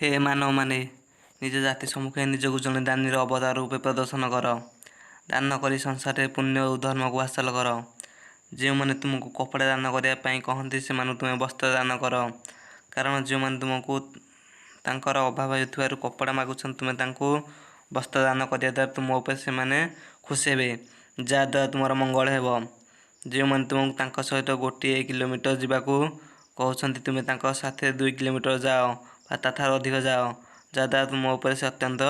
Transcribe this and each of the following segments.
ହେ ମାନବମାନେ! ନିଜ ଜାତି ସମ୍ମୁଖରେ ନିଜକୁ ଜଣେ ଦାନୀର ଅବତାର ରୂପେ ପ୍ରଦର୍ଶନ କର। ଦାନ କରି ସଂସାରରେ ପୁଣ୍ୟ ଓ ଧର୍ମକୁ ହାସଲ କର। ଯେଉଁମାନେ ତୁମକୁ କପଡ଼ା ଦାନ କରିବା ପାଇଁ କହନ୍ତି, ସେମାନଙ୍କୁ ତୁମେ ବସ୍ତ୍ର ଦାନ କର। କାରଣ ଯେଉଁମାନେ ତୁମକୁ ତାଙ୍କର ଅଭାବ ହେଉଥିବାରୁ କପଡ଼ା ମାଗୁଛନ୍ତି, ତୁମେ ତାଙ୍କୁ ବସ୍ତ୍ର ଦାନ କରିବା ଦ୍ୱାରା ତୁମ ଉପରେ ସେମାନେ ଖୁସି ହେବେ, ଯାହାଦ୍ୱାରା ତୁମର ମଙ୍ଗଳ ହେବ। ଯେଉଁମାନେ ତୁମକୁ ତାଙ୍କ ସହିତ 1 କିଲୋମିଟର ଯିବାକୁ କହୁଛନ୍ତି, ତୁମେ ତାଙ୍କ ସାଥିରେ 2 କିଲୋମିଟର ଯାଅ ବା ତା'ଠାରୁ ଅଧିକ ଯାଅ, ଯାହାଦ୍ୱାରା ତୁମ ଉପରେ ସେ ଅତ୍ୟନ୍ତ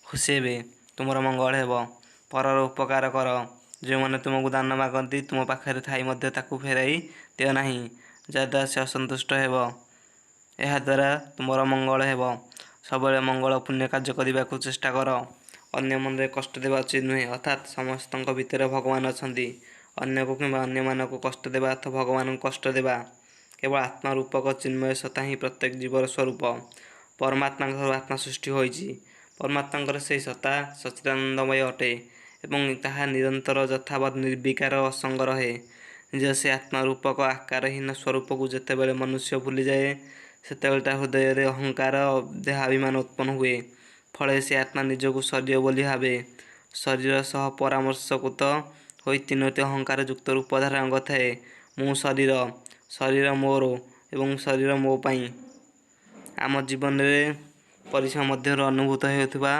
ଖୁସି ହେବେ, ତୁମର ମଙ୍ଗଳ ହେବ। ପରର ଉପକାର କର। ଯେଉଁମାନେ ତୁମକୁ ଦାନ ମାଗନ୍ତି, ତୁମ ପାଖରେ ଥାଇ ମଧ୍ୟ ତାକୁ ଫେରାଇ ଦିଅ ନାହିଁ, ଯାହାଦ୍ୱାରା ସେ ଅସନ୍ତୁଷ୍ଟ ହେବ। ଏହାଦ୍ୱାରା ତୁମର ମଙ୍ଗଳ ହେବ। ସବୁବେଳେ ମଙ୍ଗଳ ପୁଣ୍ୟ କାର୍ଯ୍ୟ କରିବାକୁ ଚେଷ୍ଟା କର। ଅନ୍ୟ ମନରେ କଷ୍ଟ ଦେବା ଉଚିତ ନୁହେଁ, ଅର୍ଥାତ୍ ସମସ୍ତଙ୍କ ଭିତରେ ଭଗବାନ ଅଛନ୍ତି। ଅନ୍ୟକୁ କିମ୍ବା ଅନ୍ୟମାନଙ୍କୁ କଷ୍ଟ ଦେବା ଅର୍ଥ ଭଗବାନଙ୍କୁ କଷ୍ଟ ଦେବା। କେବଳ ଆତ୍ମା ରୂପକ ଚିନ୍ମୟ ସତ୍ତା ହିଁ ପ୍ରତ୍ୟେକ ଜୀବର ସ୍ୱରୂପ। ପରମାତ୍ମାଙ୍କଠାରୁ ଆତ୍ମା ସୃଷ୍ଟି ହୋଇଛି। ପରମାତ୍ମାଙ୍କର ସେହି ସତ୍ତା ସଚ୍ଚିଦାନନ୍ଦମୟ ଅଟେ ଏବଂ ତାହା ନିରନ୍ତର ଯଥାବତ୍ ନିର୍ବିକାର ଅସଙ୍ଗ ରହେ। ନିଜର ସେ ଆତ୍ମା ରୂପକ ଆକାରହୀନ ସ୍ୱରୂପକୁ ଯେତେବେଳେ ମନୁଷ୍ୟ ଭୁଲିଯାଏ, ସେତେବେଳେ ତା ହୃଦୟରେ ଅହଙ୍କାର ଦେହାଭିମାନ ଉତ୍ପନ୍ନ ହୁଏ। ଫଳରେ ସେ ଆତ୍ମା ନିଜକୁ ଶରୀର ବୋଲି ଭାବେ। ଶରୀର ସହ ପରାମର୍ଶକୃତ ହୋଇ ତିନୋଟି ଅହଙ୍କାର ଯୁକ୍ତ ରୂପ ଧାରଣ କରିଥାଏ: ମୁଁ ଶରୀର, ଶରୀର ମୋର ଏବଂ ଶରୀର ମୋ ପାଇଁ। ଆମ ଜୀବନରେ ପରିସୀମା ମଧ୍ୟରୁ ଅନୁଭୂତ ହେଉଥିବା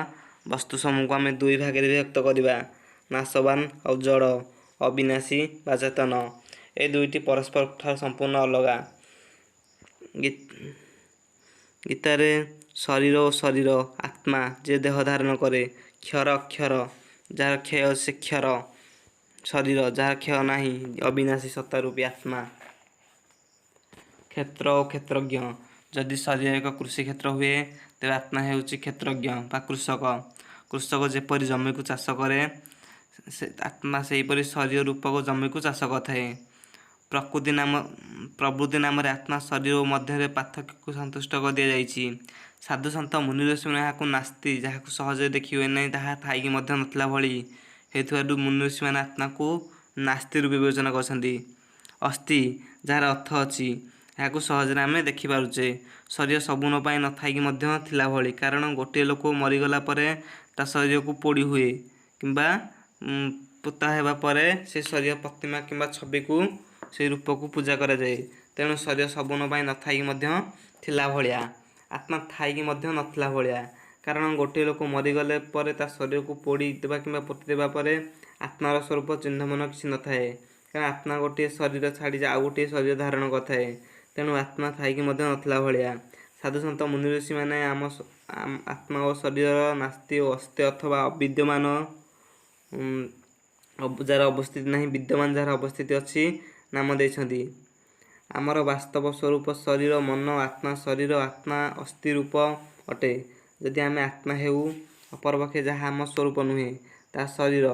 ବସ୍ତୁସମୂହକୁ ଆମେ ଦୁଇ ଭାଗରେ ବିଭକ୍ତ କରିବା: ନାଶବାନ ଆଉ ଜଡ଼, ଅବିନାଶୀ ବା ଚେତନ। ଏ ଦୁଇଟି ପରସ୍ପର ଠାରୁ ସମ୍ପୂର୍ଣ୍ଣ ଅଲଗା। ଗୀତାରେ ଶରୀର ଓ ଶରୀର, ଆତ୍ମା ଯେ ଦେହ ଧାରଣ କରେ, କ୍ଷର ଅକ୍ଷର, ଯାହାର କ୍ଷୟ ସେ କ୍ଷର ଶରୀର, ଯାହାର କ୍ଷୟ ନାହିଁ, ଅବିନାଶୀ ସତ୍ତା ରୂପୀ ଆତ୍ମା। କ୍ଷେତ୍ର ଓ କ୍ଷେତ୍ରଜ୍ଞ। ଯଦି ଶରୀର ଏକ କୃଷିକ୍ଷେତ୍ର ହୁଏ, ତେବେ ଆତ୍ମା ହେଉଛି କ୍ଷେତ୍ରଜ୍ଞ ବା କୃଷକ। କୃଷକ ଯେପରି ଜମିକୁ ଚାଷ କରେ, ଆତ୍ମା ସେହିପରି ଶରୀର ରୂପକ ଜମିକୁ ଚାଷ କରିଥାଏ। ପ୍ରକୃତି ନାମ ପ୍ରବୃତ୍ତି ନାମରେ ଆତ୍ମା ଶରୀର ମଧ୍ୟରେ ପାର୍ଥକ୍ୟକୁ ସନ୍ତୁଷ୍ଟ କରିଦିଆଯାଇଛି। ସାଧୁ ସନ୍ଥ ମୁନିଋଷିମାନେ ଏହାକୁ ନାସ୍ତି, ଯାହାକୁ ସହଜରେ ଦେଖି ହୁଏ ନାହିଁ, ତାହା ଥାଇକି ମଧ୍ୟ ନଥିଲା ଭଳି ହେଉଥିବାରୁ ମୁନିଋଷିମାନେ ଆତ୍ମାକୁ ନାସ୍ତି ରୂପେ ବିବେଚନା କରିଛନ୍ତି। ଅସ୍ତି, ଯାହାର ଅର୍ଥ ଅଛି, ଏହାକୁ ସହଜରେ ଆମେ ଦେଖିପାରୁଛେ। ଶରୀର ସବୁଦିନ ପାଇଁ ନଥାଇକି ମଧ୍ୟ ଥିଲା ଭଳି। କାରଣ ଗୋଟିଏ ଲୋକ ମରିଗଲା ପରେ ତା ଶରୀରକୁ ପୋଡ଼ି ହୁଏ କିମ୍ବା ପୋତା ହେବା ପରେ ସେ ଶରୀର ପ୍ରତିମା କିମ୍ବା ଛବିକୁ, ସେଇ ରୂପକୁ ପୂଜା କରାଯାଏ। ତେଣୁ ଶରୀର ସବୁଦିନ ପାଇଁ ନଥାଇକି ମଧ୍ୟ ଥିଲା ଭଳିଆ। ଆତ୍ମା ଥାଇକି ମଧ୍ୟ ନଥିଲା ଭଳିଆ। କାରଣ ଗୋଟିଏ ଲୋକ ମରିଗଲେ ପରେ ତା ଶରୀରକୁ ପୋଡ଼ି ଦେବା କିମ୍ବା ପୋତି ଦେବା ପରେ ଆତ୍ମାର ସ୍ୱରୂପ ଚିହ୍ନବର୍ଣ୍ଣ କିଛି ନଥାଏ। କାରଣ ଆତ୍ମା ଗୋଟିଏ ଶରୀର ଛାଡ଼ି ଆଉ ଗୋଟିଏ ଶରୀର ଧାରଣ କରିଥାଏ। ତେଣୁ ଆତ୍ମା ଥାଇକି ମଧ୍ୟ ନଥିଲା ଭଳିଆ। ସାଧୁସନ୍ଥ ମୁନିଋଷିମାନେ ଆମ ଆତ୍ମା ଓ ଶରୀରର ନାସ୍ତି ଓ ଅସ୍ତି ଅଥବା ଅବିଦ୍ୟମାନ, ଯାହାର ଅବସ୍ଥିତି ନାହିଁ, ବିଦ୍ୟମାନ ଯାହାର ଅବସ୍ଥିତି ଅଛି, ନାମ ଦେଇଛନ୍ତି। ଆମର ବାସ୍ତବ ସ୍ୱରୂପ ଶରୀର, ମନ, ଆତ୍ମା, ଶରୀର, ଆତ୍ମା ଅସ୍ଥି ରୂପ ଅଟେ। ଯଦି ଆମେ ଆତ୍ମା ହେଉ, ଅପରପକ୍ଷେ ଯାହା ଆମ ସ୍ୱରୂପ ନୁହେଁ, ତାହା ଶରୀର।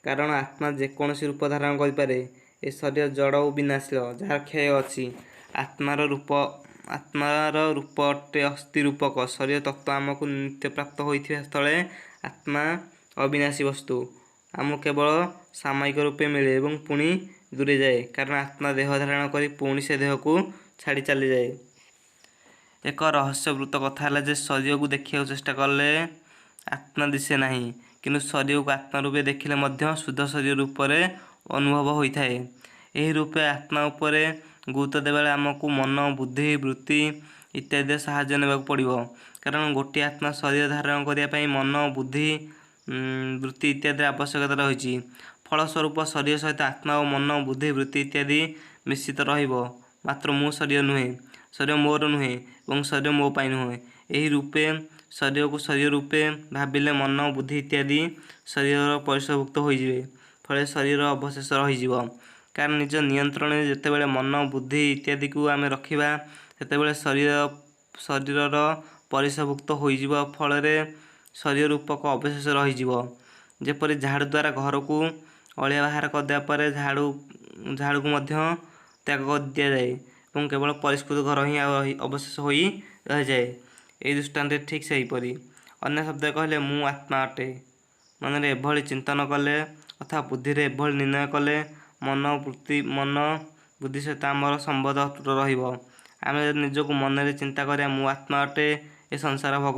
କାରଣ ଆତ୍ମା ଯେକୌଣସି ରୂପ ଧାରଣ କରିପାରେ। ଏ ଶରୀର ଜଡ଼ ଓ ବିନାଶୀଳ, ଯାହାର କ୍ଷୟ ଅଛି। ଆତ୍ମାର ରୂପ ଅଟେ ଅସ୍ଥି ରୂପକ। ଶରୀର ତତ୍ତ୍ୱ ଆମକୁ ନିତ୍ୟ ପ୍ରାପ୍ତ ହୋଇଥିବା ସ୍ଥଳେ ଆତ୍ମା ଅବିନାଶୀ ବସ୍ତୁ ଆମକୁ କେବଳ ସାମୟିକ ରୂପେ ମିଳେ ଏବଂ ପୁଣି ଦୂରେଇ ଯାଏ। କାରଣ ଆତ୍ମା ଦେହ ଧାରଣ କରି ପୁଣି ସେ ଦେହକୁ ଛାଡ଼ି ଚାଲିଯାଏ। ଏକ ରହସ୍ୟବୃତ କଥା ହେଲା ଯେ ଶରୀରକୁ ଦେଖିବାକୁ ଚେଷ୍ଟା କଲେ ଆତ୍ମା ଦିଶେ ନାହିଁ, କିନ୍ତୁ ଶରୀରକୁ ଆତ୍ମା ରୂପେ ଦେଖିଲେ ମଧ୍ୟ ଶୁଦ୍ଧ ଶରୀର ରୂପରେ ଅନୁଭବ ହୋଇଥାଏ। ଏହି ରୂପେ ଆତ୍ମା ଉପରେ ଗୁରୁତ୍ୱ ଦେବାବେଳେ ଆମକୁ ମନ, ବୁଦ୍ଧି, ବୃତ୍ତି ଇତ୍ୟାଦିର ସାହାଯ୍ୟ ନେବାକୁ ପଡ଼ିବ। କାରଣ ଗୋଟିଏ ଆତ୍ମା ଶରୀର ଧାରଣ କରିବା ପାଇଁ ମନ, ବୁଦ୍ଧି, ବୃତ୍ତି ଇତ୍ୟାଦିର ଆବଶ୍ୟକତା ରହିଛି। ଫଳସ୍ୱରୂପ ଶରୀର ସହିତ ଆତ୍ମା ଓ ମନ, ବୁଦ୍ଧି, ବୃତ୍ତି ଇତ୍ୟାଦି ମିଶ୍ରିତ ରହିବ। ମାତ୍ର ମୁଁ ଶରୀର ନୁହେଁ, ଶରୀର ମୋର ନୁହେଁ ଏବଂ ଶରୀର ମୋ ପାଇଁ ନୁହେଁ। ଏହି ରୂପେ ଶରୀରକୁ ଶରୀର ରୂପେ ଭାବିଲେ ମନ, ବୁଦ୍ଧି ଇତ୍ୟାଦି ଶରୀରର ପରିସରଭୁକ୍ତ ହୋଇଯିବେ। ଫଳରେ ଶରୀରର ଅବଶେଷ ରହିଯିବ। କାରଣ ନିଜ ନିୟନ୍ତ୍ରଣରେ ଯେତେବେଳେ ମନ, ବୁଦ୍ଧି ଇତ୍ୟାଦିକୁ ଆମେ ରଖିବା, ସେତେବେଳେ ଶରୀରର ପରିସରଭୁକ୍ତ ହୋଇଯିବ, ଫଳରେ ଶରୀର ରୂପକ ଅବଶେଷ ରହିଯିବ। ଯେପରି ଝାଡ଼ୁ ଦ୍ୱାରା ଘରକୁ ଅଳିଆ ବାହାର କରିଦେବା ପରେ ଝାଡ଼ୁକୁ ମଧ୍ୟ ତ୍ୟାଗ କରିଦିଆଯାଏ ଏବଂ କେବଳ ପରିଷ୍କୃତ ଘର ହିଁ ଆଉ ଅବଶେଷ ହୋଇ ରହିଯାଏ। ଏହି ଦୃଷ୍ଟାନ୍ତରେ ଠିକ୍ ସେହିପରି। ଅନ୍ୟ ଶବ୍ଦରେ କହିଲେ, ମୁଁ ଆତ୍ମା ଅଟେ। ମନରେ ଏଭଳି ଚିନ୍ତନ କଲେ ଅଥବା ବୁଦ୍ଧିରେ ଏଭଳି ନିର୍ଣ୍ଣୟ କଲେ ମନ ବୁଦ୍ଧି ସହିତ ଆମର ସମ୍ବନ୍ଧ ଅତୁଟ ରହିବ। ଆମେ ଯଦି ନିଜକୁ ମନରେ ଚିନ୍ତା କରିବା, ମୁଁ ଆତ୍ମା ଅଟେ ଏ ସଂସାର ଭୋଗ